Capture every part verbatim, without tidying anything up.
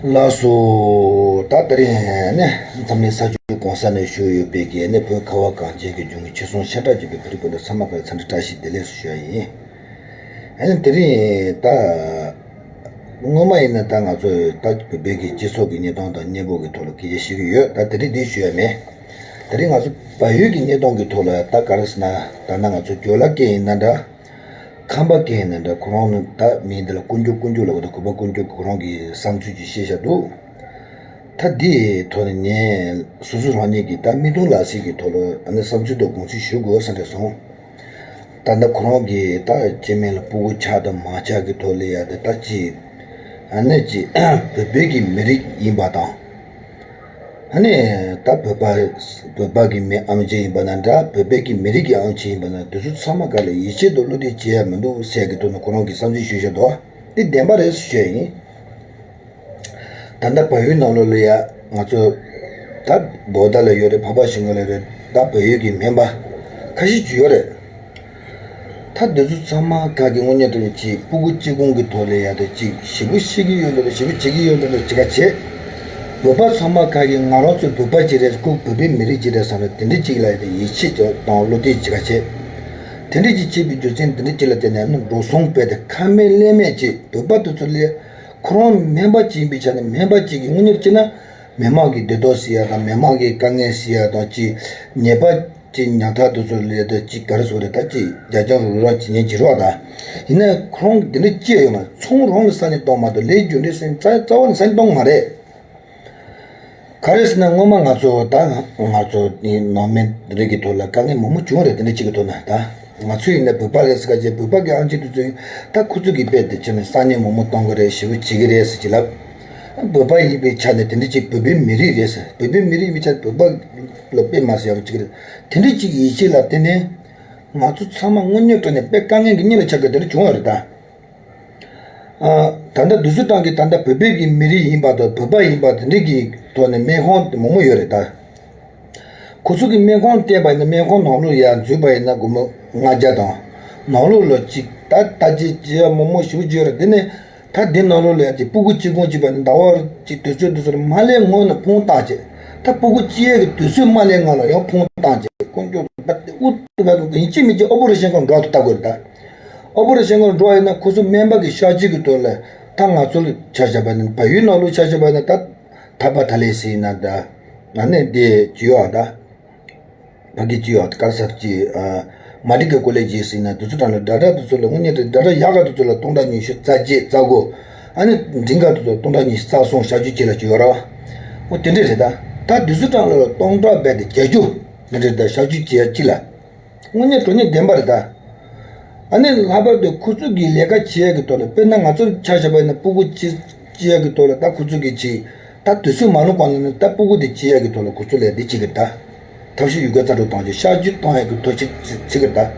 ལགས་སོ། ད་དེ་རིང་ནས་འཛམ་གླིང་ས་ཕྱོགས་གང་ས་ནས་བཞུགས་ཡོད་པའི་གི་ནས་བོད་ཁ་བ་གངས་ཅན་གྱི་ལྗོངས་ཀྱི་ཆོལ་གསུམ་ཤ་ཁྲག་གཅིག་པའི་བོད་རིགས་སྤུན་ཟླ་ཚང་མ་ལ་འཚམས་འདྲི་བཀྲ་ཤིས་བདེ་ལེགས་སུ་ཞུ་ཡ་ཡིན། ཨ་ནི་དེ་རིང་ད་སྔོན་མ་ཡིན་ན་ད་ང་ཚོས་ད་བོད་པའི་གི་སྤྱི་ཚོགས་ཀྱི་གནས་སྟངས་དང་གནས་བབ་ཀྱི་ཐོག་ལ་སྐད་ཆ་བཤད་ཀྱི་ཡོད། ད་དེ་རིང་འདི་ཞུ་ཡ་མེད། དེ་རིང་ང་ཚོ་བལ་ཡུལ་གྱི་གནས་སྟངས་ཀྱི་ཐོག་ལ་ད་ག་རེ་ཟེར་ན། ད་ནང་ང་ཚོ་ཇོ་ལ་སྐད་ཡིན་ན་འདྲ། ཁམས་པ་སྐད་ཡིན་ན་འདྲ། ཁོ་རང་ནི་ད་མིང་འདི་ལ་དཀོན་མཆོག་དཀོན་མཆོག་ལབ་དགོས་འདུག་གུས་པ་དཀོན་མཆོག་ཁོ་རང་གི་བསམ་ཚུལ་ཅིག་བཤད་བཞག་འདུག་ད་འདིའི་ཐོག་ནས་ངས་སོ་སོ་རང་ཉིད་ཀྱི་ད་མིག་མཐོང་ལག་ཟིན་གྱི་ཐོག་ལ་ཨ་ནི་བསམ་ཚུལ་དང་དགོངས་ཚུལ་ཞུ་དགོས་བསམ་དྲན་སོང་། ད་ལྟ་ཁོ་རང་གིས་ད་སྤྱི་མིང་ལ་སྤུ་གུ་ཆགས་དང་མ་ཆགས་ཀྱི་ཐོག་ལ་ཡ་དེ་ད་ཅི་ཨ་ནི་ཅི་བོད་པའི་གི་མི་རིགས་ཡིན་པ་དང་། ཨ་ནི་ད་བོད་པ་བོད་པ་གི་མི་ཨམ་ཆི་ཡིན་པ་ན་འདྲ། བོད་པའི་གི་མི་རིགས་ཀྱི་ཨམ་ཆི་ཡིན་པ་ན་འདྲ། དེ་ཚོ་ཚང་མ་ག་ལ་ཡིད་ཆེས་དང་བློ་གཏད་བྱེད་ཡ་མི་འདུག་ཟེར་གི་ཐོག་ནས་ཁོ་རང་གི་བསམ་ཚུལ་ཞུས་བཞག་འདུག་དེ་བདེན་པ་རེད་ཟེར་ཞུ་ཡ་ཡིན། ད་ལྟ་བལ་ཡུལ་ནང་ལོགས་ལ་ཡ་ང་ཚོ་ད་བོད་ཟླ་ལ་ཡོད་རེད། བྷ་བྷ་ཤིང་གོ་ལ་ཡོད་རེད། ད་བལ་ཡུལ་གྱི་སྨན་པ་ཁ་ཤས་ཅིག་ཡོད་རེད། ད་འདི་ཚོ་ཚང་མ་ག་གི་དངོས་གནས་དྲང་གནས་ཅིག་སྤུ་གུ་གཅིག་གོང་གི་ཐོག་ལ་ཡ་ད་ཅིག་ཞེ་པོ་ཤེས་ཀྱི་ཡོད་འདུག་ཞེ་པོ་བྱེད་ཀྱི་ཡོད་འདུག་ཅི་ག་བྱེད། བོད་པ་ཚང་མ་ག་གི་ང་རང་ཚོ་བོད་པ་ཅིག་རེད། ཁོ་བོད་པའི་མི་རིགས་ཅིག་རེད་བསམ་ནས་དེ་འདྲ་ཅིག་ལ་ཡ་ད་ཡིད་ཆེས་དང་བློ་གཏད་ཅི་ག་བྱེད། དེ་འདྲ་ཅིག་བྱེད་པའི་རྒྱུ་མཚན་དེ་འདྲ་ཅིག་ལ་བརྟེན་ནས་ནི་འགྲོ་སོང་སྤེལ་ཏེ་ཁ་མེད་ལས་མེད་ཅིག་བོད་པ་དེ་ཚོ་ལས་ཁོ་རང་སྨན་པ་ཅིག་ཡིན་པའི་ཆ་ནས་སྨན་པ་ཅིག་གི་དངོས་གནས་བྱས་ན། མི་མང་གི་འདོད་ཐོག་སེལ་ཡ་དང་མི་མང་གི་དཀའ་ངལ་སེལ་ཡ་དང་ཅིག་ཉེས་པ་ཅིག་ཉག་ཐག་དེ་ཚོ་ལས་དེ་ཅིག་ག་རེ་ཟེར་དགོས་རེད། ད་ཅིག་རྒྱ་ལྕང་རུ་རང་ཅིག་ཉན་གྱི་རོགས་དང་། ཡིན་ན་ཁོ་རང་གི་འདི་འདྲ་ཅི་ཡང་ཡོད་མ་རེད། ཚོང་རོགས་ལ་ས་ནས་གཏོང་མ་གཏོགས་ལས་རྒྱུ་འབྲས་སེམས་རྩ་རྩ་བ་ནས་ས་ནས་གཏོང་མ་རེད། ག་རེ་ཟེར་ན་སྔོན་མ་ང་ཚོ་ད་ང་ཚོ་ནི་ནང་མི་རིགས་ཀྱི་ཐོག་ལ་དཀའ་ངལ་མང་པོ་བྱུང་རེད། དེ་འདྲ་ཅིག་གི་ཐོག་ན་ད་ང་ཚོ་ཡིན་ན་བོད་པ་རེད་ཟེར་ག་ཅེ་བོད་པ་གི་ཨང་ཅི་དེ་ཚོ་ཡིན་ད་ཁོ་ཚོ་གི་དཔེ་དེ་ཅི་ནས་ས་ནས་མང་པོ་གཏོང་གི་རེད། ཞེ་པོ་བྱེད་ཀྱི་རེད་ཟེར་གྱི་ལབ། བོད་པ་ཡིན་པའི་ཆ་ནས་དེ་འདྲ་ཅིག་བོད་པའི་མི་རིགས་རེད་ཟེར། བོད་པའི་མི་རིགས་ཡིན་པའི་ཆ་ནས་བོད་པ་ལ་དཔེ་མ་སྲིད་ཡག་པོ་བྱེད་ཀྱི་རེད། དེ་འདྲ་ཅིག་གི་ཡིད་ཆེས་ལ་བརྟེན་ནས་ང་ཚོ་ཚང་མ་དངོས་གནས་དྲང་གནས་དཔེ་དཀའ་ངལ་གྱི་གཉེན་ལ་ཆགས་དགོས་དེ་འདྲ་བྱུང་བ་རེད་ད། ཨ། ད་ལྟ་དུས་ཚོད་སྟངས་ཀྱིས་ད་ལྟ་བོད་པའི་གི་མི་རིགས་ཡིན་པ་དང་བོད་པ་ཡིན་པ་དེ་འདྲའི་གི་ཐོག་ནས་སྨན་ཁང་དེ་མང་པོ་ཡོད་རེད་ད། ཁོ་ཚོ་གི་སྨན་ཁང་བལྟས་པ་ཡིན་ན་སྨན་ཁང་ནང་ལོགས་ཡར་འཛུལ་བ་ཡིན་ན་སྒོར་མོ་ལྔ་བརྒྱ་དང་། ནང་ལོགས་ལ་ཅིག་ད་ལྟ་ཅིག་ཅིག་ཡ་མང་པོ་ཞེ་པོ་ཅིག་ཡོད་རེད། དེ་ནས་ད་དེ་ནང་ལོགས་ལ་ཡ་ཅིག་སྤུ་གུ་གཅིག་པོ་གཅིག་པ་ནི་ཟླ་བ་ཅིག་དུས་ཚོད་དུས་ཚོད་མ་སླེབས་སྔོན་ནས་ཕོན་བཏང་བྱས། ད་སྤུ་གུ་གཅིག་ཡས་ཀྱི་དུས་ཚོད་མ་སླེབས་སྔོན་ལ་ཡང་ཕོན་བཏང་བྱས། དཀོན་མཆོག་ད་དེ་ཨུ་ཐུག་ད་དུ་ཡིན་གཅིག་མིན་གཅིག་ཨོ་པ་རེ་ཤན་ཁང་འགྲོ་དུ་ལྟ་དགོས་རེད་ད། ཨོ་པ་རེ་ཤན་ཁང་འགྲོ་བ་ཡིན་ན་ཁོ་ཚོ་སྨན་པ་གི་ཤག་ཅིག་གི་ཐོག་ལ་ད་ང་ཚོ་ལ་ཆ་བཞག་པ་ཡིན་ན་བལ་ཡུལ་ནང་ལོགས་ཆ་བཞག་པ་ཡིན་ན་ད་ཐ་པ་ཐ་ལེ་ཟེར་ཡིན་ན་ད་ང་ནས་དེ་ཅི་ཡོད་ཨ་ད། ཕ་གི་ཅི་ཡོད་ཨ་ད་ག་ས་ཅི་ཨ་མ་ཏི་ཀ་ཀོ་ལེ་ཇི་ཟེར་ཡིན་ན་དེ་ཚོ་གྲངས་ལ་སྒྲ་སྒྲ་དེ་ཚོ་ལ་དངོས་གནས་དེ་སྒྲ་སྒྲ་ཡག་ག་དེ་ཚོ་ལ་སྟོང་ཕྲག་ཉི་ཤུ་རྩ་བརྒྱད་རྩ་དགུ། ཨ་ནི་འབྲིང་ག་དེ་ཚོ་སྟོང་ཕྲག་ཉི་ཤུ་རྩ་གསུམ་ཤག་ཅིག་གཅིག་ལ་ཅི་ཡོད་ར། འོ་དེ་འདྲས་རེད་ད། ད་དེ་ཚོ་གྲངས་ལ་སྟོང་ཕྲག་རྦད་དེ་བརྒྱད་ཅུ་དེ་འདྲས་རེད་ད། ཤག་ཅིག་གཅིག་ཡ་གཅིག་ལ། དངོས་གནས་དྲང་གནས་བདེན་པ་རེད་ད། ཨ་ནི་ལྷག་པར་དུ་ཁོ་ཚོ་གི་ལས་ཀ་བྱེད་ཡག་གི་ཐོག་ལ་དཔེར་ན་ང་ཚོར་ཆ་བཞག་པ་ཡིན་ན་སྤུ་གུ་གཅིག་སྐྱེ་ཡག་གི་ཐོག་ལ་ད་ཁོ་ཚོ་གི་ཅིག་ད་དུས་ཚོད་མ་ལོན་གོང་ནས་ནི་ད་སྤུ་གུ་དེ་སྐྱེ་ཡག་གི་ཐོག་ལ་ཁོ་ཚོ་ལས་དེ་བྱེད་ཀྱི་རེད་ད། ཐབས་ཤེས་ཡོད་རྒུ་རྩལ་སྤྲུགས་བཏང་ཅིག་ཤག་ཅིག་གཏོང་ཡག་གི་ཐོག་ཅིག་བྱེད་ཀྱི་རེད་ད།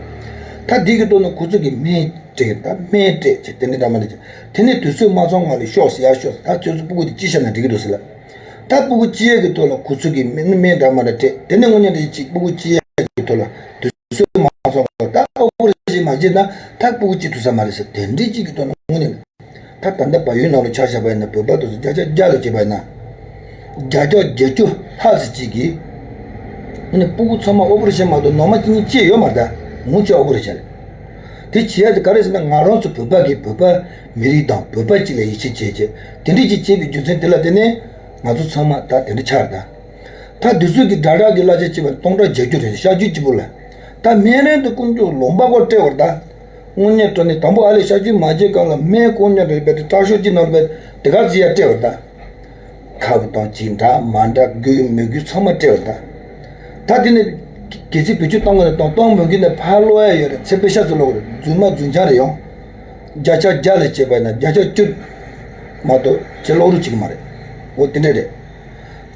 ད་འདི་གི་ཐོག་ནས་ཁོ་ཚོ་གི་སྨན་སྤྲད་ཀྱི་རེད་ད། སྨན་སྤྲད་ཅིག་དེ་འདྲ་འདྲ་མ་འདྲ་ཅིག་དེ་ནས་དུས་ཚོད་མ་ཚང་སྔོན་ལ་ཤོག་ཟེར་ཡ་ཤོག་ཟེར། ད་ཁྱོད་ཚོ་སྤུ་གུ་དེ་སྐྱེ་བཞག་ན་འགྲིག་གི་འདུག་ཟེར་ལ། ད་སྤུ་གུ་སྐྱེ་ཡག་གི་ཐོག་ལ་ཁོ་ཚོ་གི་སྨན་སྨན་འདྲ་མ་འདྲ་སྤྲད། དེ་ནས་དངོས་གནས་དེ་ཅིག་སྤུ་གུ་སྐྱེ་ཡག་གི་ཐོག་ལ་དུས་ཚོད་མ་ཚང་བར་ད་ཨོ་པ་རེ་ཤན་མ་བྱས་ན་ད་སྤུ་གུ་སྐྱེ་ཐུབ་ས་མ་རེད་ཟེར། དེ་འདྲའི་ཅིག་གི་ཐོག་ནས་དངོས་གནས་ད་ད་ལྟ་བལ་ཡུལ་ནང་ལ་ཆ་བཞག་པ་ཡིན་ན་བོད་པ་དེ་ཚོ་བརྒྱ་ཆ་བརྒྱ་ལ་བྱས་པ་ཡིན་ན་བརྒྱ་ཆ་བརྒྱད་ཅུ་ལྷག་ཙམ་ཅིག་གིས་དངོས་གནས་སྤུ་གུ་ཚང་མ་ཨོ་པ་རེ་ཤན་མ་གཏོགས་ནོར་མ་གཅིག་གཉིས་སྐྱེས་ཡོད་མ་རེད། ད་ངོ་ཆ་ཨོ་པ་རེ་ཤན་རེད། དེ་བྱེད་ཡ་དེ་ག་རེ་ཟེར་ན་ང་རང་ཚོ་བོད་པ་གིས་བོད་པ་མི་རིགས་དང་བོད་པ་གཅིག་ལ་ཡིད་ཆེས་བྱས་བྱས་དེ་འདྲའི་ཅིག་བྱས་པའི་རྒྱུ་མཚན་དེ་ལ་བརྟེན་ནས་ང་ཚོ་ཚང་མ་ད་དེ་འདྲ་ཆགས་རེད་ད། ད་དེ་ཚོ་གི་སྒྲ་གྲགས་ཀྱི་གླ་ཆ་བྱས་པ་སྟོང་ཕྲག་བརྒྱད་ཅུ་རེད། ཤག་ཅིག་གཅིག་པོ་ལ། ད་སྨན་རིན་དེ་དཀོན་མཆོག་ལུང་པ་སྐོར་སྤྲད་པ་རེད་ད། དངོས་གནས་དྲང་གནས་དང་པོ་ཨ་ལས་ཤག་ཅིག་མ་བྱས་སྒང་ལ་སྨན་དཀོན་མཆོག་རེད་པས་དེ་དྲག་ཤོས་ཅིག་ནང་པས་དེ་ག་ཚོད་ཡ་སྤྲད་པ་རེད་ད། ཁབ་དང་ཅིག་འདྲ་མ་འདྲ་དགོས་མི་དགོས་ཚང་མ་སྤྲད་པ་རེད་ད། ད་དེ་ནས་གལ་སྲིད་བེད་སྤྱོད་གཏོང་དགོས་ན་གཏོང་། གཏོང་མི་དགོས་ན་ཕར་སློག་ཡ་ཡོད་རེད། ཚེ་པེ་ཤ་ཚོ་སློག་རེད། རྫུན་མ་རྫུན་ཆང་རེད་ཡོང་། བརྒྱ་ཆ་བརྒྱ་ལ་བྱས་པ་ཡིན་ན་བརྒྱ་ཆ་བཅུ་མ་གཏོགས་ཁྱེད་སློག་རོགས་བྱེད་ཀྱི་མ་རེད། འོ་དེ་འདྲ་རེད།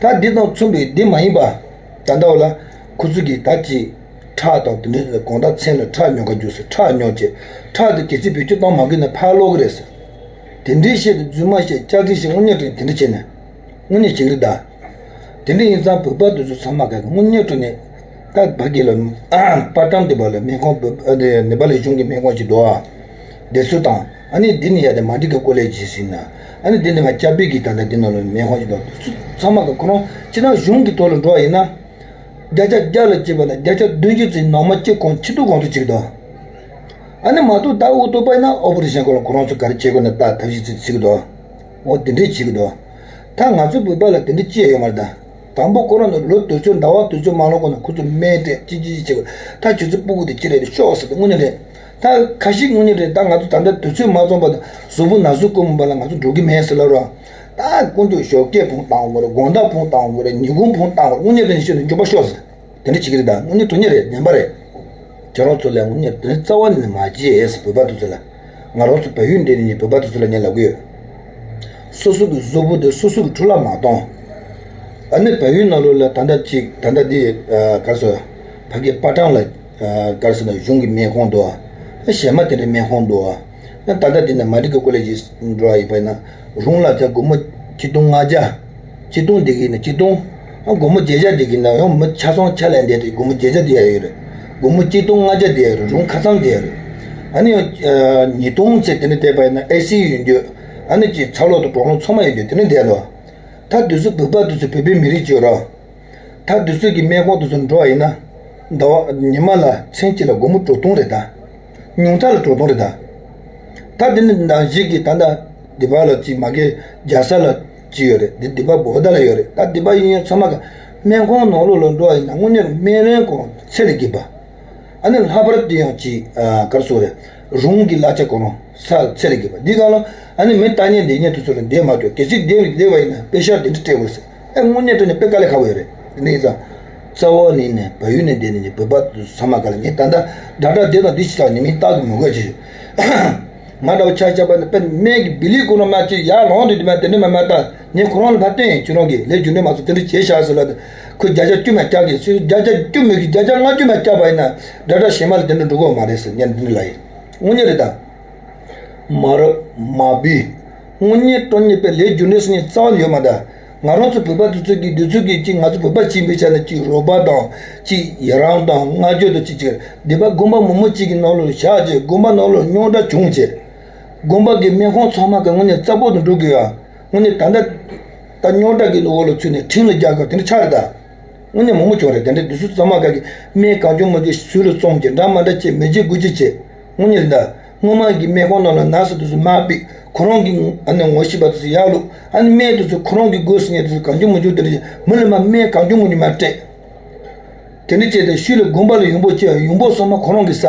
ད་འདི་དང་མཚུངས་པའི་འདི་མ་ཡིན་པ། ད་ལྟ་བ་ལ་ཁོ་ཚོ་གིས་ད་ཅི་ཁྲག་དང་དེ་འདྲ་གང་ལྟར་མཚན་ལ་ཁྲག་ཉོ་ག་རྒྱུགས་སོ། ཁྲག་ཉོ་བྱས་ཁྲག་དེ་གལ་སྲིད་བེད་སྤྱོད་གཏོང་མ་དགོས་ན་ཕར་སློག་གི་རེད་ཟེར། དེ་འདྲའི་བཤད་དེ་རྫུན་མ་བཤད་སྐྱག་རྫུན་བཤད་དངོས་གནས་དྲང་དེ་འདྲ་བྱས་ནས་དངོས་གནས་བྱེད་ཀྱི་རེད་ད། དེ་འདྲ་ཡིན་ཙང་བོད་པ་དེ་ཚོ་ཚང་མ་ག་གི་དངོས་གནས་དྲང་གནས་ད་ཕ་གི་ལ་པར་ཀྲམ་དེ་བ་ལ་སྨན་ཁང་བོད་ཨ་དེ་ནེ་པ་ལི་གཞུང་གི་སྨན་ཁང་ཅིག་འདུག་ཨ། བདེ་སྲུང་དང་ ཨ་ནི་འདི་ནི་ཡ་དེ་མ་འགྲིག་གི་ཀོ་ལེ་ཇི་ཟིན་ན། ཨ་ནི་འདི་ནི་ང་སྐྱ་པའི་གི་ད་ལྟ་འདི་ནང་ལ་མེ་ཁོང་ཅིག་དང་དུས་ཚོད་ཚང་མ་གི་ཁོ་རང་ཅི་ན་གཞུང་གི་ཐོག་ལ་འགྲོ་བ་ཡིན་ན། བརྒྱ་ཆ་བརྒྱ་ལ་བྱས་པ་ན་བརྒྱ་ཆ་བདུན་ཅུ་ཙམ་ནང་མ་གཅིག་གོང་ཆེ་ཏུ་གོང་དུ་གཅིག་དང་། ཨ་ནི་མ་གཏོགས་ད་འུ་ཐུག་པ་ཡིན་ན་ཨོ་པ་རེ་ཤན་སྐོར་ལ་ཁོ་རང་ཚོ་ག་རེ་བྱེད་དགོས་ན་ད་ཐབས་ཤེས་ཚིག་ཚིག་དང་། འོ་དེ་འདྲས་བྱེད་ཀྱི་འདུག་ད་ང་ཚོའི་བོད་པ་ལ་དེ་འདྲས་ཅི་ཡང་ཡོད་མ་རེད་ད། དང་པོ་ཁོ་རང་ནི་ལོ་དུས་ཚོད་ཟླ་བ་དུས་ཚོད་མ་ལོན་གོང་ནས་ཁོ་ཚོ་སྨན་སྤྲད་ཅི་ཅི་ཅི་བྱེད་དགོས། ད་ཁྱོད་ཚོ་སྤུ་གུ་དེ་ཅི་རེད་དེ་ཤོག་ཟེར་ཏེ་དངོས་གནས་རེད། ད་ཁ་ཤས་དངོས་གནས་རེད། ད་ང་ཚོ་ད་ལྟ་དུས་ཚོད་མ་རྫོགས་པ་དང་གཟུགས་པོ་ན་ཟུག་ཀུན་པ་ལ་ང་ཚོ་འགྲོ་གི་མེད་ཟེར་ལབ་རོགས། ད་དཀོན་མཆོག་ཞོགས་ཀས་བུང་བཏང་དགོས་རེད། དགོང་དག་བུང་བཏང་དགོས་རེད། ཉིན་གུང་བུང་བཏང་དགོས་རེད། དངོས་གནས་རེད་ཤོད་ནས་མགྱོགས་པ་ཤོག་ཟེར། དེ་འདྲ་བྱེད་ཀྱི་རེད་ད། དངོས་གནས་དོན་གཉེར་རེད། བདེན་པ་རེད། ཁྱེད་རང་ཚོ་ལ་དངོས་གནས་དོན་རྩ་བ་ནས་མ་བྱེད་ཟེར་བོད་པ་དེ་ཚོ་ལ། ང་རང་ཚོ་བལ་ཡུལ་འདི་ནས་བོད་པ་དེ་ཚོ་ལ་ངས་ལབ་གི་ཡོད། སོ་སོ་གི་གཟུགས་པོ་དེ་སོ་སོ་གི་འཕྲོ་བརླག་མ་གཏོང་། ཨ་ནི་བལ་ཡུལ་ནང་ལོགས་ལ་ད་ལྟ་ཅིག་ད་ལྟ་འདི་ག་རེ་ཟེར། ཕ་གི་པ་ཊང་ལ་ག་རེ་ཟེར་ན་གཞུང་གི་སྨན་ཁང་འདུག་གཞན་མ་དེ་འདྲའི་སྨན་ཁང་འདུག་ད་ལྟ་འདི་ནས་མ་འགྲིག་གི་ཀོ་ལེ་ཇི་འགྲོ་བ་ཡིན་པ་ཡིན་ན། རུང་ལ་ཚ་སྒོར་མོ་ཆིག་སྟོང་ལྔ་བརྒྱ། ཆིག་སྟོང་འདི་གི་ནི་ཆིག་སྟོང་། ཨ་སྒོར་མོ་བརྒྱད་བརྒྱ་འདི་གི་ནི་ཡང་མི་ཆ་ཚང་ཆ་ལས་འདས་ཏེ་སྒོར་མོ་བརྒྱད་བརྒྱ་འདི་ཡ་ཡོད་རེད། སྒོར་མོ་ཆིག་སྟོང་ལྔ་བརྒྱ་འདི་ཡ་རེད། རུང་ཁ་ཚང་འདི་ཡ་རེད། ཨ་ནི་ཡང་ཉིས་སྟོང་ཚེ་དེ་ནི་བསྡད་པ་ཡིན་ན་ཨེ་སི་ཡོད་རྒྱུ། ཨ་ནི་ཅིག་ཚ་ལོག་དང་གྲོག་ལོག་ཚང་མ་ཡོད་རྒྱུ་དེ་ནི་བསྡད་ལོ། ད་དུས་ཚོད་བོད་པ་དུས་ཚོད་བོད་པའི་མི་རིགས་ཀྱི་རོ། ད་དུས་ཚོད་ཀྱི་སྨན་ཁང་དུ་ཚུར་འགྲོ་བ་ཡིན་ན། ཟླ་བ་ཉི་མ་ལ་མཚན་གཅིག་ལ་སྒོར་མོ་དྲུག་སྟོང་རེད་ད། ཉུང་མཐའ་ལ་དྲུག་སྟོང་རེད་ད། ད་དེ་ནི་ནང་བཞིན་གྱི་ད་ལྟ་འདི་པ་ལ་ཅིག་མ་གི་རྒྱལ་ས་ལ་ཅིག་ཡོད་རེད། འདི་འདི་པ་བོད་ཟླ་ལ་ཡོད་རེད། ད་འདི་པ་ཡིན་ཡང་ཚང་མ་ག་སྨན་ཁང་ནང་ལོགས་ལ་འགྲོ་བ་ཡིན་ན་དངོས་གནས་སྨན་རིན་གོང་ཚད་ལས་བརྒལ་བ། ཨ་ནི་ལྷག་པར་དུ་ཡང་ཅིག་ག་རེ་ཟེར་དགོས་རེད། རུང་གི་གླ་ཆ་གོ་རུང་ས་ཚད་ལས་བརྒལ་བ། འདི་གང་ལ་ཨ་ནི་མི་ལྟ་ཉན་འདི་ཉན་དུ་ཚུར་ལ་འདས་མ་འགྲོ། གལ་སྲིད་འདས་འདས་པ་ཡིན་ན་པེ་ཤག་འདི་འདྲ་སྤྲད་དགོས་ཟེར། ཨེ་དངོས་གནས་དྲང་གནས་དཔེ་དཀའ་ལས་ཁག་པོ་ཡོད་རེད། འདི་ནི་ཙང་རྩ་བ་ནས་ནས་བལ་ཡུལ་ནས་བསྡད་ནས་ནི་བོད་པ་ཚང་མ་ག་ལ་ངས་ད་ལྟ་འདྲ་འདྲ་བསྡད་དང་འདི་ཞིག་ཐག་ཉི་མིན་རྟག་ཏུ་མི་དགོས་ཅི། ང་འདྲ་བོ་ཆ་ཆ་པ་ནི་དཔེ་སྨན་གྱི་བི་ལི་ཁོ་ན་མ་ཅི་ཡར་ལོང་དུ་དུ་མ་དེ་འདྲ་མ་མ་ལྟ། ངས་ཁོ་རང་ལ་ཕར་བསྟན་ཡིན། ཁྱོད་རང་གིས་ལས་རྒྱུ་འབྲས་མ་ཚོ་དེ་འདྲ་བྱས་བཞག་ཟེར་ལ། ཁོས་བརྒྱ་ཆ་བཅུ་མ་བསྐྱག་གི་ཚུལ་བརྒྱ་ཆ་བཅུ་མེད་ཀྱི་བརྒྱ་ཆ་ལྔ་བཅུ་མ་བསྐྱག་པ་ཡིན་ན་འདྲ་འདྲ་གཞན་མ་ལ་དེ་འདྲ་འགྲོ་གི་མ་རེད་ཟེར་ངས་འདི་འདྲ་ལབ་ཡིན། དངོས་གནས་རེད་ད། མ་རབས་མ་བུའི་དངོས་གནས་སྤྲོ་ཉེས་པའི་ལས་རྒྱུ་འབྲས་སུ་ཉེས་རྩ་བ་ནས་ཡོད་མ་ད། ང་རང་ཚོ་བོད་པ་དེ་ཚོ་གི་དུས་ཚོད་ཀྱི་གཅིག་ང་ཚོ་བོད་པ་གཅིག་ཡིན་པའི་ཆ་ནས་གཅིག་རོགས་པ་དང་གཅིག་ཡི་རང་དང་བསྔགས་བརྗོད་དང་གཅིག་གཅིག་སྡེ་པ་དགོན་པ་མང་པོ་གཅིག་གི་ནང་ལོགས་བཞག་རྗེས་དགོན་པ་ནང་ལོགས་རྙོག་དྲ་བྱུང་རྗེས། དགོན་པ་གི་སྨན་ཁང་ཚང་མ་གི་དངོས་གནས་རྩ་བོ་དུ་འགྲོ་དགོས་ཡ། དངོས་གནས་ད་ལྟ་ད་རྙོག་དྲ་གི་འོག་ལ་ཚུད་ནས་ཁྲིམས་ལ་རྒྱག་དགོས་དེ་འདྲ་ཆགས་རེད་ད། དངོས་གནས་མང་པོ་བྱུང་རེད། དེ་འདྲའི་དུས་ཚོད་ཚང་མ་ག་གི་སྨན་གང་བྱུང་མང་བྱུང་ཟུར་ལ་བཙོང་བྱས་འདྲ་མ་འདྲ་བྱས་མི་བྱེད་དགུ་བྱེད་བྱས། དངོས་གནས་རེད་ད། སྔོན་མ་གི་སྨན་ཁང་ནང་ལ་ན་ཟུག་དེ་ཚོ་མ་ཕིག་ཁོ་རང་གི་ཨ་ནི་ངོ་ཤེས་པ་དེ་ཚོ་ཡར་ལུག་ཨ་ནི་སྨན་དེ་ཚོ་ཁོ་རང་གི་དགོས་ཟེར་མཁན་དེ་ཚོ་གང་བྱུང་མང་བྱུང་དེ་འདྲ་བྱས་མི་ལ་མ་སྨན་གང་བྱུང་མང་བྱུང་མ་སྤྲད། དེ་འདྲ་བྱས་ཏེ་ཤུལ་ལ་དགོན་པ་ལ་ཡོང་འབབ་བྱས་ཡོང་འབབ་ཚང་མ་ཁོ་རང་གི་ཟ།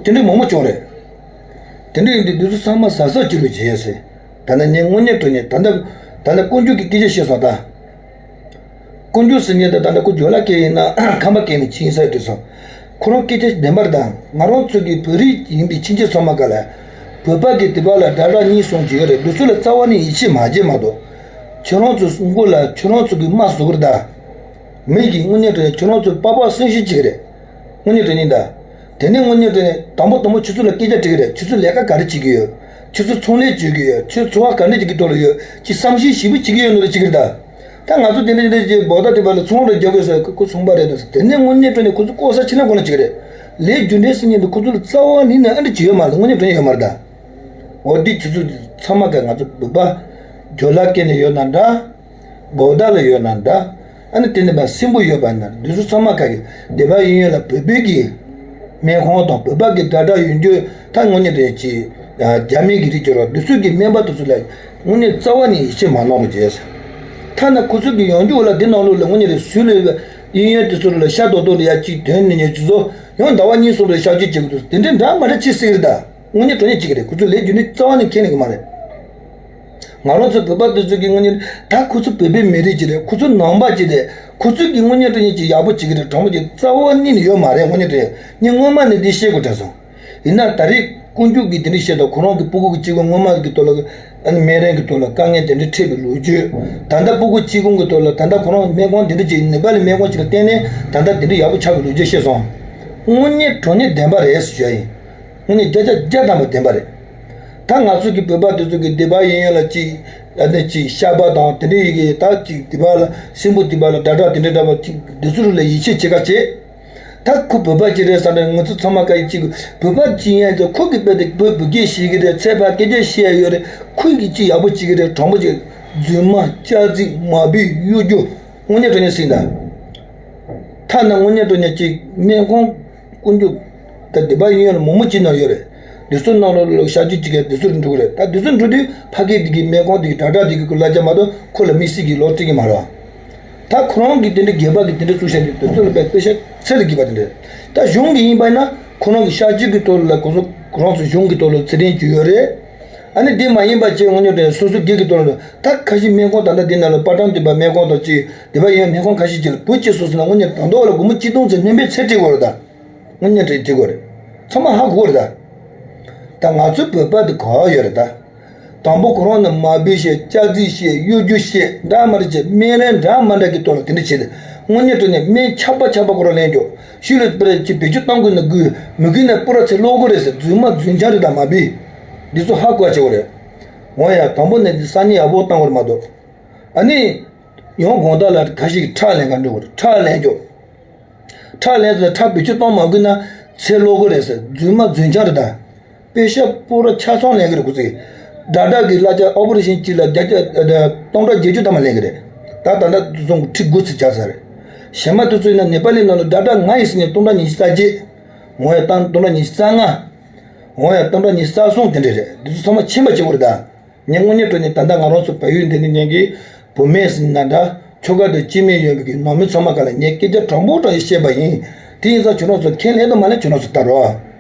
དེ་འདྲ་མང་པོ་བྱུང་རེད། དེ་འདྲ་ཡིན་དུས་དེ་ཚོ་ཚང་མ་ཟ་ཟ་ཅི་རུ་བྱས་ཟེར། ད་ནི་ངས་དངོས་གནས་དྲང་གནས་ད་ལྟ་ད་ལྟ་དཀོན་མཆོག་གི་སྐད་ཆ་བཤད་སོང་ད། དཀོན་མཆོག་ཟེར་མཁན་དེ་ད་ལྟ་ཁོ་ཇོ་ལ་སྐད་ཡིན་ན་ཁམས་པ་སྐད་ནས་ཕྱིན་ས་དུས་སོང་། ཁོ་རང་སྐད་ཆ་བདེན་པར་དང་ང་རང་ཚོ་གི་བོད་རིགས་ཡིན་པའི་ཕྱིན་ཆད་ཚང་མ་ག་ལ། བོད་པ་གི་དེ་པ་ལ་དགྲ་དགྲ་གཉིས་གསུམ་ཅིག་ཡོད་རེད། འདི་ཚོ་ལ་རྩ་བ་ནས་ཡིད་ཆེས་མ་བྱེད་མ་གཏོགས། ཁྱོད་རང་ཚོ་མགོ་ལ་ཁྱོད་རང་ཚོ་གི་རྨ་བཟོ་གི་རེད་ད། མི་གི་དངོས་གནས་དྲང་གནས་ཁྱོད་རང་ཚོ་པགས་པ་སེམས་ཤིང་གཅིག་རེད། དངོས་གནས་དྲང་གནས་ད། དེ་ནས་དངོས་གནས་དྲང་གནས་དང་པོ་དང་པོ་ཁྱོད་ཚོ་ལ་སྐད་ཆ་དྲི་གི་རེད། ཁྱོད་ཚོ་ལས་ཀ་ག་རེ་བྱེད་ཀྱི་ཡོད། ཁྱོད་ཚོ་ཚོང་ལས་བྱེད་ཀྱི་ཡོད། ཁྱོད་ཚོ་བ་ག་འདྲ་ཅིག་གི་ཐོག་ལ་ཡོད། ཅིག་བསམ་ཤེས་ཞིབ་པོ་བྱེད་ཀྱི་ཡོད་ནོ་རེ་བྱེད་ཀྱི་རེད་ད། ད་ང་ཚོ་དེ་འདྲ་དེ་འདྲ་ཅིག་འབོག་ད་དེ་བ་ལ་ཚོང་རེ་རྒྱག་དགོས་ཟེར་ཁོ་ཚོང་པ་རེད་ད་ཟེར། དེ་ནས་དངོས་གནས་དྲང་གནས་ཁོ་ཚོ་ལྐོག་ཟ་ཕྱི་ལ་ཁོ་ན་བྱེད་ཀྱི་རེད། ལས་རྒྱུ་འབྲས་ཟེར་མཁན་དེ་ཁོ་ཚོ་ལ་རྩ་བ་ནས་ནས་ཨ་འདྲ་ཅིག་ཡོད་མ་རེད། དངོས་གནས་དྲང་གནས་ཡོད་མ་རེད་ད། འོ་འདི་ཁྱོད་ཚོ་ཚང་མ་ག་ང་ཚོ་བོད་པ་ཇོ་ལ་སྐད་ནས་ཡོད་ན་འདྲ། འབོག་ད་ལ་ཡོད་ན་འདྲ། ཨ་ནི་དེ་ནི་མ་སྲིན་པོ་ཡོད་པ་ན་འདི་ཚོ་ཚང་མ་ག་གི་སྡེ་པ་ཡིན་ཡོད་ལ་བོད་པའི་གི་སྨན་ཁང་དང་བོད་པ་གི་དགྲ་དགྲ་ཡོད་རྒྱུ་ད་དངོས་གནས་དྲང་གནས་ཅིག་རྒྱ་མི་གི་རིགས་ཀྱི་རོ་འདི་ཚོ་གི་སྨན་པ་དེ་ཚོ་ལ་དངོས་གནས་རྩ་བ་ནས་ཡིད་ཆེས་མ་གནང་རོགས་བྱས། ཐ་ན་ཁོ་ཚོ་གི་ཡང་རྒྱུ་ལ་འདི་ནང་ལོགས་ལ་དངོས་གནས་རེད་སུས་ལས་ཡིན་ཡོད་དེ་ཚོ་ལ་ཤ་རྡོག་རྡོག་ལ་ཡ་གཅིག་དོན་ནི་ཉེ་ཆུ་ཚོ་ཡང་ཟླ་བ་གཉིས་གསུམ་རེ་ཤ་གཅིག་བྱེད་དགོས་འདུག་དེ་འདྲའི་འདྲ་མ་འདྲ་ཅི་སྲིད་རེད་ད། དངོས་གནས་དྲང་གནས་གཅིག་རེད། ཁོ་ཚོ་ལས་རྒྱུ་ནི་རྩ་བ་ནས་ཁྱེར་ནས་གི་མ་རེད། ང་རང་ཚོ་བོད་པ་དེ་ཚོ་གི་དངོས་གནས་ད་ཁོ་ཚོ་བོད་པའི་མི་རིགས་ཅིག་རེད། ཁོ་ཚོ་ནང་པ་ཅིག་རེད། ཁོ་ཚོ་གི་དངོས་གནས་དྲང་གནས་ཅིག་ཡག་པོ་བྱེད་ཀྱི་རེད། དྲང་པོ་ཅིག་རྩ་བ་ཉིད་ནས་ཡོད་མ་རེད། དངོས་གནས་དྲང་གནས་ངས་སྔོན་མ་ནས་འདི་བཤད་དགོས་དྲན་སོང་། ཡིན་ན་ད་རེས་དཀོན་མཆོག་གིས་དེ་འདྲ་བཤད་དང་ཁོ་རང་གི་སྤུ་གུ་གི་གཅིག་པུ་སྔོན་མ་གི་ཐོག་ལ་ཨ་ནི་སྨན་རིན་གི་ཐོག་ལ་དཀའ་ངལ་དེ་འདྲ་འཕྲད་པའི་ལོ་རྒྱུས། ད་ལྟ་སྤུ་གུ་གཅིག་པུ་གི་ཐོག་ལ་ད་ལྟ་ཁོ་རང་སྨན་ཁང་དེ་འདྲ་ཅིག་ནེ་པ་ལི་སྨན་ཁང་ཅིག་ལ་བརྟེན་ནས་ད་ལྟ་དེ་འདྲ་ཡག་པོ་ཆགས་པའི་ལོ་རྒྱུས་བཤད་སོང་། དངོས་གནས་དྲང་གནས་བདེན་པ་རེད་ཟེར་ཞུ་ཡ་ཡིན། དངོས་གནས་བརྒྱ་ཆ་བརྒྱ་ཐམ་པ་བདེན་པ་རེད། ད་ང་ཚོ་གི་བོད་པ་དེ་ཚོ་གི་སྡེ་པ་ཡིན་ཡོད་ལ་ཅིག་ཨ་ནི་ཅིག་ཤ་པ་དང་དེ་འདྲ་ཡི་གི་ད་ཅིག་སྡེ་པ་ལ་སྲིན་པོ་སྡེ་པ་ལ་དགྲ་དགྲ་དེ་འདྲ་འདྲ་པ་ཅིག་དེ་ཚོ་ལ་ཡིད་ཆེས་བྱེད་ཀ་བྱེད། ད་ཁོ་བོད་པ་ཅིག་རེད་བསམ་རེད། ང་ཚོ་ཚང་མ་ག་ཡི་ཅིག་བོད་པ་ཅིག་ཡིན་ཙང་ཁོ་གི་དཔེ་དེ་བོད་བོད་སྐད་ཤེས་ཀྱི་རེད། ཚད་ཕ་སྐད་ཆ་བཤད་ཡ་ཡོད་རེད། ཁོ་གི་ཅིག་ཡག་པོ་བྱེད་ཀྱི་རེད། དྲང་པོ་ཅིག་རྫུན་མ། སྐྱག་རྫུན། མ་བུའི་གཡོ་སྒྱུ། དངོས་གནས་དྲང་གནས་ཟིན་ད། ཐ་ན་དངོས་གནས་དྲང་གནས་ཅིག་སྨན་ཁང་དཀོན་མཆོག་ད་སྡེ་པ་ཡིན་ཡོད་ལ་མང་མོ་ཅིག་ནང་ཡོད་རེད། དེ་ཚོ་ནང་ལོགས་ལ་གཤག་བཅོས་བྱེད་མཁན་དེ་ཚོ་འགྲོ་གི་རེད། ད་དེ་ཚོ་འགྲོ་དུས་ཕ་གི་དེ་གི་སྨན་ཁང་དེ་གི་དྲ་གྲགས་དེ་གི་ལ་རྒྱ་མ་གཏོགས་ཁོ་ལ་དམིགས་བསལ་གྱི་ལོག་སྤྲད་ཀྱི་མ་རེད། ད་ཁོ་རང་གི་དེ་འདྲ་སྒེར་པ་གི་དེ་འདྲ་བཙུགས་བཞག་དུས་དེ་ཚོ་ལ་དཔེ་དཔེ་ཤ་ཚད་ལས་བརྒལ་བ་དེ་འདྲ་རེད། ད་གཞུང་གི་ཡིན་པ་ཡིན་ན་ཁོ་རང་གི་གཤག་བཅོས་ཀྱི་ཐོག་ལ་ཁོ་ཚོ་ཁོ་རང་ཚོ་གཞུང་གི་ཐོག་ལ་ཚད་ལྡན་བྱས་ཡོད་རེད། ཨ་ནི་དེ་མ་ཡིན་པ་བྱས་དངོས་གནས་དྲང་སོ་སོ་སྒེར་གྱི་ཐོག་ལ་ད་ཁ་ཤས་སྨན་ཁང་ད་ལྟ་དེ་ནང་ལ་པ་ཊན་དེ་པ་སྨན་ཁང་དང་གཅིག་དེ་པ་ཡོད་སྨན་ཁང་ཁ་ཤས་ཅིག་ལ་བུ་གཅིག་སོ་སོ་ན་དངོས་གནས་དྲང་ཐོག་ལ་སྒོར་མོ་གཅིག་སྟོང་ཙམ་སྨན་པས་ཚད་སྤྲད་དགོས་རེད་ད། དངོས་གནས་དྲང་སྤྲད་དགོས་རེད། ཚང་མ་ཧ་གོ་རེད་ད། ད་ང་ཚོའི་བོད་པ་དེ་ག་ཡོད་རེད་ད། དང་པོ་ཁོ་རང་ནི་མ་བུ་བཤད། སྐྱག་རྫུན་བཤད། གཡོ་སྒྱུ་བཤད། འདྲ་མ་འདྲ་བྱས་སྨན་རིན་འདྲ་མ་འདྲ་གི་ཐོག་ལ་དེ་འདྲ་བྱས་ཏེ་དངོས་གནས་དྲང་གནས་སྨན་ཆག་པ་ཆག་པ་ཁོ་རང་ལེན་རྒྱུ། ཤུལ་ལ་པུ་ར་ཅིག་བེད་སྤྱོད་གཏོང་དགོས་ན་དགོས། མི་དགོས་ན་པུ་ར་ཚེ་ལོག་དགོས་རེད་ཟེར། རྫུན་མ་རྫུན་རྐྱང་རེད་ད་མ་བུ། འདི་ཚོ་ཧ་གོ་བྱེད་དགོས་རེད། འོ་ཡ། དང་པོ་ནས་འདི་སང་ཉིན་ཡག་པོ་བཏང་བར་མ་གཏོགས། ཨ་ནི། ཡང་དགོང་དག་ལ་ཁ་ཤས་ཀྱིས་ཁྲག་ལེན་ག་འགྲོ་དགོས་རེད། ཁྲག་ལེན་རྒྱུ། ཁྲག་ལེན་ཟེར་ཁྲག་བེད་སྤྱོད་གཏོང་མ་དགོས་ན་ཚེ་ལོག་དགོས་རེད་ཟེར། རྫུན་མ་རྫུན་རྐྱང་རེད་ད། པེ་ཤ་པུ་ར་ཆ་ཚང་ལེན་གི་རེད་ཁོ་ཚོས། ཌག་ཊར་གྱིས་གླ་ཆ་ཨོ་པ་རེ་ཤན་གཅིག་ལ་བརྒྱ་ཆ་སྟོང་ཕྲག་བརྒྱད་ཅུ་ཐམ་པ་ལེན་གི་རེད། ད་ད་ལྟ་དུ་སོང་ཁྲི་དགུ་ཙམ་ཆགས་ཚར་རེད། གཞན་མ་དེ་ཚོ་ཡིན་ན་ནེ་པ་ལི་ནང་ལ་ཌག་ཊར་ང་ཡིན་ཟེར་ནས་སྟོང་ཕྲག་ཉི་ཤུ་རྩ་བརྒྱད། འོ་ཡ། སྟོང་ཕྲག་ཉི་ཤུ་རྩ་ལྔ། འོ་ཡ། སྟོང་ཕྲག་ཉི་ཤུ་རྩ་གསུམ་དེ་འདྲ་རེད། འདི་ཚོ་ཚང་མ་ཕྱིན་པ་བྱེད་དགོས་རེད་ད། ངས་དངོས་གནས་དྲང་གནས་ད་ལྟ་ང་རང་ཚོ་བལ་ཡུལ་འདི་ནས་ཉན་གི་བུད་མེད་ཟེར་ན་འདྲ། ཁྱོ་ག་དང་སྐྱེ་དམན་ཡོད་པའི་གི་ནང་མི་ཚང་མ་ག་ལ་ངས་སྐད་ཆ་དྲང་པོ་དྲང་ཡིན་བཤད་པ་ཡིན། དེ་ཡིན་ཙང་ཁྱོད་རང་ཚོ་ཁས་ལེན་དང་མ་ལེན་ཁྱོད་རང་ཚོ་ལྟ་རོགས།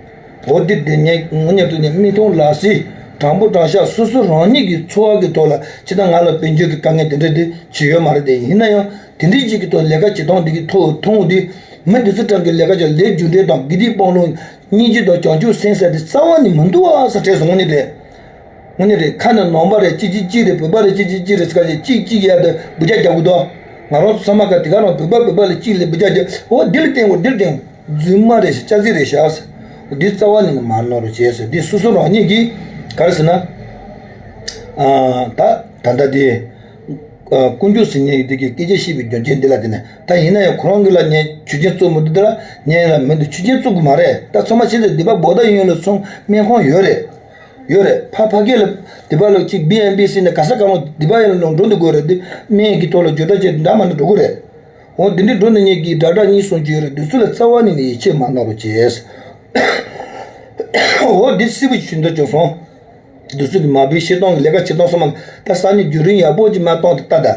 འོ་འདི་དེ་ངས་དངོས་གནས་དྲང་གནས་མིག་མཐོང་ལག་ཟིན་དྲང་པོ་དྲང་བཞག་སོ་སོ་རང་ཉིད་ཀྱི་འཚོ་བ་གི་ཐོག་ལ་ཇི་ལྟར་ང་ལ་དཔལ་འབྱོར་གྱི་དཀའ་ངལ་དེ་འདྲ་དེ་ཅི་ཡོད་མ་རེད། དེ་ཡིན་ན་ཡང་དེ་འདྲའི་ཅིག་གི་ཐོག་ལས་ཀ་བྱེད་སྟངས་འདི་གི་ཐོག་མཐོང་དེ་མི་འདི་ཚོ་གྲངས་ཀྱི་ལས་ཀ་བྱ་ལས་རྒྱུ་འབྲས་དང་དགེ་སྡིག་སྤང་བླང་སྙིང་རྗེ་དང་བྱང་ཆུབ་སེམས་ཟེར་དེ་རྩ་བ་ནས་མི་འདུག་ཨ་ས་དྲན་སོང་། དངོས་གནས་དྲང་། དངོས་གནས་དྲང་། ཁ་ནས་ནང་པ་རེད། གཅིག་གཅིག་གཅིག་རེད། བོད་པ་རེད། གཅིག་གཅིག་གཅིག་རེད་ཟེར་ག་ཅིག་གཅིག་གཅིག་ཡ་དེ་འབུ་ཅག་རྒྱག་གི་འདུག་ང་རང་ཚོ་ཚང་མ་ག་དེ་ག་རང་བོད་པ་བོད་པ་ལ་གཅིག་ལ་འབུ་ཅག་རྒྱག་འོ་འདི་ལ་བརྟེན། འོ་འདི་ལ་བརྟེན། རྫུན་མ་རེད་ཤག་སྐྱག་རྫུན་རེད་ཤག་འདི་རྩ་བ་ནས་མ་གནང་རོགས་བྱས་ཟེར། འདི་སོ་སོ་རང་ཉིད་ཀྱིས་ག་རེ་ཟེར་ན། ཨ། ད་ད་ལྟ་དེ། ཨ། དཀོན་མཆོག་ཟེར་མཁན་གྱི་དེ་གི་སྐད་ཆ་བཤད་པའི་རྒྱུ་མཚན་འདི་ལ་བརྟེན་ནས། ད་ཡིན་ན་ཡང་ཁོ་རང་གི་ལ་ངས་ཆོས་ཆེན་བཙུགས་མི་འདུག་དེ་ལ་ངས་ལ་མི་འདུག་ཆོས་ཆེན་བཙུགས་གི་མ་རེད། ད་ཚང་མ་ཤེས་ཚེ་སྡེ་པ་བོད་ཟླ་ཡུན་ལ་སོང་སྨན་ཁང་ཡོད་རེད། ཡོད་རེད། ཕ་ཕ་སྐད་ལ་སྡེ་པ་ལ་གཅིག་བི་ཨེམ་བི་ཟེར་ནས་ག་ས་ག་རང་སྡེ་པ་ཡིན་ལ་འགྲོ་འདུག་དགོས་རེད། འདི་སྨན་གྱི་ཐོག་ལ་བརྗོད་བརྡ་བྱས་འདྲ་མ་འདྲ་འགྲོ་གི་རེད། འོ་འདི་འདྲའི་འགྲོ་ནས་ངས་ཀྱི་དྲ་གྲགས་གཉིས་གསུམ་ཅིག་ཡོད་རེད། འདི་ཚོ་ལ་རྩ་བ་ནས་ནས་ཡིད་ཆེས་མ་གནང་རོགས་བྱས། འོ་འདི་སྲིད་པའི་ཆུ་འདི་བྱུང་སོང་། འདི་ཚོ་གི་མ་བུའི་བཤད་སྟངས་ཀྱི་ལས་ཀ་བྱེད་སྟངས་སོགས་མ་ད་ས་ནས་བརྒྱུད་རིམ་ཡག་པོ་ཅིག་མ་གཏོང་དེ་ལྟ་ད།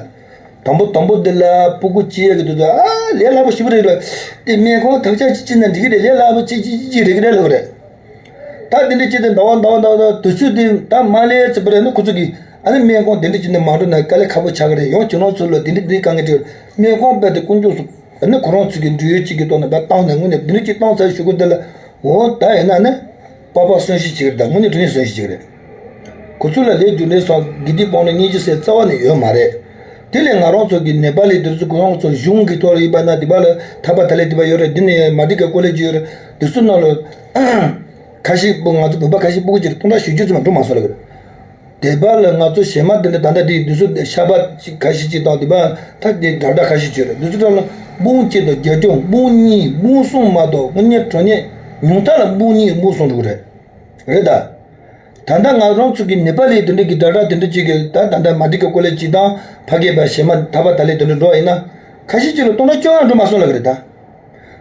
དང་པོ་དང་པོ་འདི་ལ་སྤུ་གུ་སྐྱེ་ཡག་གི་དུས་ཚོད་ཨ་ལས་སླ་པོ་ཞེ་པོ་རེད་ལ། དེ་སྨན་ཁང་ཐབས་ཆག་ཅིག་བྱེད་ན་འགྲིག་གི་རེད། ལས་སླ་པོ་ཅིག་ཅིག་ཅིག་རེད་གི་རེད་ལབ་རེད། ད་དེ་འདྲ་ཅིག་དེ་ཟླ་བ་ཟླ་བ་ཟླ་བ་ཟླ་བ་དུས་ཚོད་དེ་ད་མ་ལས་ཚེ་པ་རེད་ན་ཁོ་ཚོ་གི་ཨ་ནི་སྨན་ཁང་དེ་འདྲ་ཅིག་ནས་མ་འགྲོ་ན་དཀའ་ལས་ཁག་པོ་ཆགས་གི་རེད། ཡང་ཁྱོད་རང་ཚོ་ལ་དེ་འདྲ་དེ་དཀའ་ངལ་འཕྲད་སྨན་ཁང་རྦད་དེ་དཀོན་མཆོག་གསུམ་ཨ་ནི་ཁོ་རང་ཚོ་གི་འབྲེལ་ཡོད་ཅིག་གི་ཐོག་ནས་རྦད་བཏང་ནས་དངོས་གནས་དེ་འདྲ་ཅིག་བཏང་ཚར་ཞུ་གི་འདི་ལ། འོ་ད་ཡིན་ན་ནི་པ་ཕ་གསོན་གཤིན་ཅིག་རེད། ད་དངོས་གནས་དྲང་གནས་གསོན་གཤིན་ཅིག་རེད། ཁོ་ཚོ་ལ་ལས་རྒྱུ་འབྲས་སོགས་དགེ་སྡིག་སྤོང་ལོ་སྙིང་རྗེ་ཟེར་རྩ་བ་ནས་ཡོད་མ་རེད། དེ་ལས་ང་རང་ཚོ་གི་ནེ་པ་ལི་དེ་ཚོ་ཁོ་རང་ཚོ་གཞུང་གི་ཐོག་ལ་ཡིན་པ་ན་དེ་པ་ལ་ཐ་པ་ད་ལས་དེ་པ་ཡོད་རེད། དེ་ནས་མ་ཏི་ཀ་ཀོ་ལེ་ཇི་ཡོད་རེད། དེ་ཚོ་ནང་ལ་ཁ་ཤས་པོ་ང་ཚོ་བོད་པ་ཁ་ཤས་སྤུ་གུ་ཅིག་སྟོང་ཕྲག་བཞི་བཅུ་ཙམ་འགྲོ་མ་སོང་ལ་གི་རེད། དེ་པ་ལ་ང་ཚོ་གཞན་མ་དེ་འདྲ་ད་ལྟ་དེ་དུས་ཚོད་ཤ་པ་ཅིག་ཁ་ཤས་ཅིག་དང་དེ་པ་ཐག་དེ་འདྲ་འདྲ་ཁ་ཤས་ཅིག་རེད། དུས་ཚོད་ལ་འབུམ་གཅིག་དང་བརྒྱད་ཅུ་འབུམ་གཉིས་འབུམ་གསུམ་མ་གཏོགས་དངོས་གནས་དྲང་གནས་ཉུང་མཐའ་ལ་འབུམ་གཉིས་འབུམ་གསུམ་འགྲོ་གི་རེད། རེད་ད། ད་ལྟ་ང་རང་ཚོ་གི་ནེ་པ་ལི་དེ་འདྲ་གི་འདྲ་འདྲ་དེ་འདྲ་ཅིག་གི་ད་ད་ལྟ་མ་ཏི་ཀ་ཀོ་ལེ་ཇི་དང་ཕ་གི་པ་གཞན་མ་ཐ་པ་ད་ལེ་དེ་འདྲ་འགྲོ་བ་ཡིན་ན་ཁ་ཤས་ཅིག་ལ་སྟོང་ཕྲག་བཅོ་ལྔ་འགྲོ་མ་སོང་ལ་གི་རེད་ད།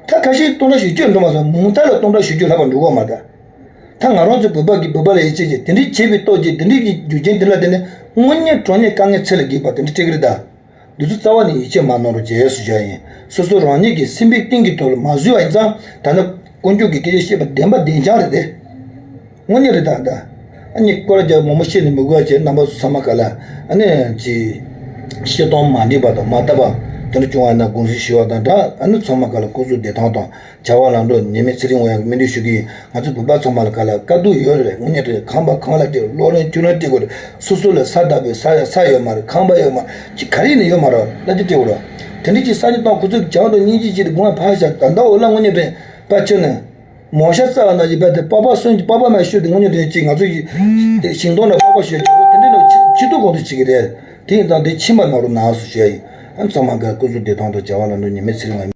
ད་ཁ་ཤས་སྟོང་ཕྲག་བཞི་བཅུ་འགྲོ་མ་སོང་། མུ་མཐའ་ལ་སྟོང་ཕྲག་བཞི་བཅུ་ལྷག་པ་འགྲོ་གི་མ་རེད་ད། ད་ང་རང་ཚོ་བོད་པ་གིས་བོད་པ་ལ་ཡིད་ཆེས་བྱས་དེ་འདྲའི་བྱས་པའི་སྟོབས་ཀྱིས་དེ་འདྲའི་གི་རྒྱུ་རྐྱེན་དེ་ལ་བརྟེན་ནས་དངོས་གནས་དྲང་གནས་དཀའ་ངལ་ཚད་ལས་བརྒལ་བ་དེ་འདྲ་འཕྲད་ཀྱི་རེད་ད། འདི་ཚོ་རྩ་བ་ནས་ཡིད་ཆེས་མ་གནང་རོགས་བྱས་ཟེར་བྱ་ཡིན། སོ་སོ་རང་ཉིད་ཀྱི་སེམས་པའི་གཏིང་གི་ཐོག་ལ་མ་བཟོས་པ་ཡིན་ཙང་ད་ནི་དཀོན་མཆོག་གི་སྐད་ཆ་བཤད་པ་བདེན་པ་བདེན་རྐྱང་རེད་དེ། དངོས་གནས་རེད་ད་ད། ཨ་ནི་སྐོར་རྒྱག་མང་པོ་བཤད་ནས་མི་དགོས་པ་བྱས། རྣམ་པ་ཚོ་ཚང་མ་ག་ལ་ཨ་ནི་ཅི་བཤད་སྟངས་མ་འགྲིག་པ་དང་མ་བཏབ་པ་དེ་འདྲ་བྱུང་བ་ཡིན་ན་དགོངས་སེལ་ཞུ་བ་དང་སྦྲགས། ཨ་ནི་ཚང་མ་ག་ལ་སྐུ་གཟུགས་བདེ་ཐང་དང་བྱ་བ་ལམ་འགྲོ་ཉེས་མེད་ཚེ་རིང་དབང་ཡག་གི་སྨོན་འདུན་ཞུ་གི་ཡིན། ང་ཚོ་བོད་པ་ཚང་མ་ལ་ག་ལ་དཀའ་སྡུག་ཡོད་རེད། དངོས་གནས་རེད། ཁང་པ་གང་ལ་སྤྲད། གློག་རིན་ཆུ་རིན་སྤྲད་དགོས་རེད། སོ་སོ་ལ་ས་བདག་པོའི་ས་ས་ཡོད་མ་རེད། ཁང་པ་ཡོད་མ་རེད། ཅི་ག་རེ་ཡིན་ན་ཡོད་མ་རེད། གླ་ཆ་སྤྲད་དགོས་རེད། དེ་འདྲ་ཅིག་ས་ནི་བཏང་ཁོ་ཚོས་བྱང་དང་སྙིང་རྗེ་ཅིག་དགོངས་པ་ཕར་བཞག་ད་ལྟ་འོ་ལ་དངོས་གནས་རེད། པ་ཆེ་ནས། མོ་ཤ་རྩ་བ་ན་ཡི་བ་དེ་པགས་པ་སོན་གྱི་པགས་པ་མ་ཤོད་དེ་དངོས་གནས་དོན་གཅིག་ང་ཚོ་ཡི་དེ་ཤིང་སྡོང་ལ་པགས་པ་ཤོད་ཀྱི་འོ་དེ་འདྲ་ནང་ཕྱི་ཕྱི་ཐུག་གོང་དུ་བྱེད་ཀྱི་རེད། དེ་ཡིན་ཙང་དེ་ཕྱིན་པ་གནང་རོགས་གནང་ཟེར་ཞུ་ཡ་ཡིན། ཨ་ཚང་མ་ག་སྐུ་གཟུགས་བདེ་ཐང་དང་བྱ་བ་ལམ་འགྲོ་ཉེས་མེད་ཚེ་རིང་བ་ཡིན།